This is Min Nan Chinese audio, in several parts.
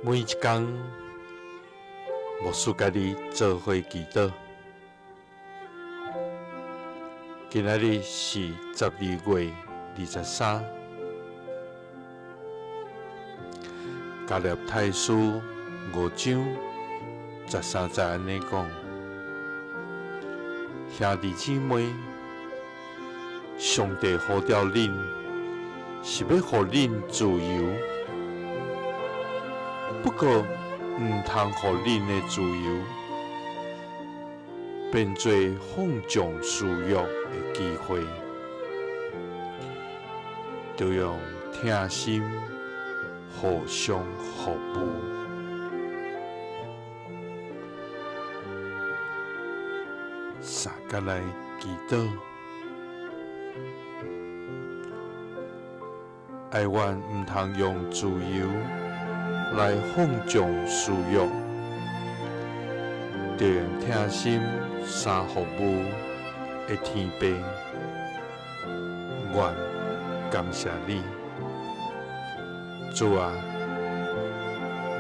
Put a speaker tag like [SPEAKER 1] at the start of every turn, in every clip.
[SPEAKER 1] 每一工，牧師佮你做伙祈禱。今仔日是12月23，加勒泰書5章13節按呢講：兄弟姊妹，上帝呼召恁，是欲予恁自由。不過，毋通予恁的自由變做放縱私欲的機會，著用疼心互相服務。三佮來祈禱。哀阮毋通用自由來放縱私欲，著用疼心三服務的天父，阮感謝你，主啊，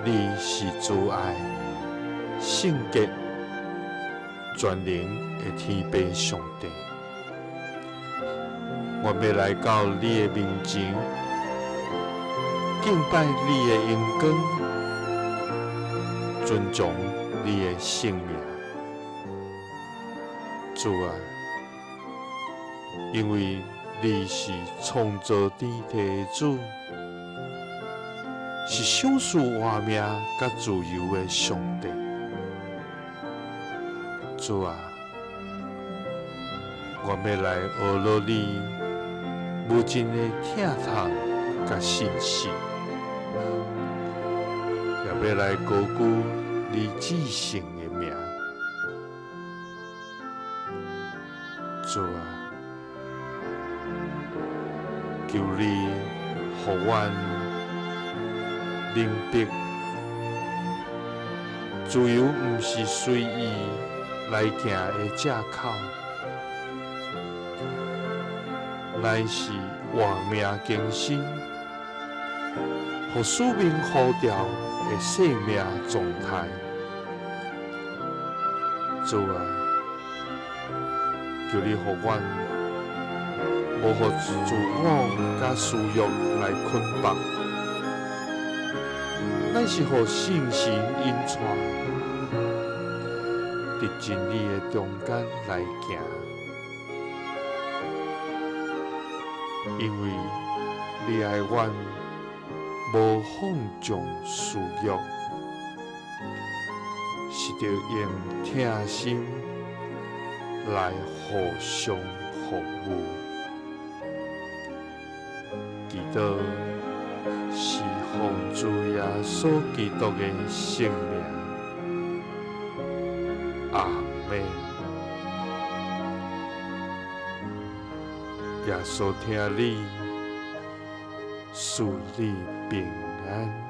[SPEAKER 1] 你是慈愛、聖潔、全能的天父上帝。阮欲來到你的面前，敬拜你的榮光，尊崇你的聖名。主啊，因為你是創造天地的主，是賞賜活命佮自由的上帝。主啊，阮欲來學落你無盡的疼痛佮信實，也欲來高舉你至聖的名。主啊，求你予阮明白，自由毋是隨意來行的藉口，乃是活命更新，予使命呼召的生命狀態。主啊，求你予阮無予自我佮私欲來捆綁，乃是予聖神引帶，佇真理的中間來行。因為你愛阮無放縱私欲，是著用疼心來互相服務。祈禱是奉主耶穌基督的聖名，阿們。耶穌疼你，賜你平安。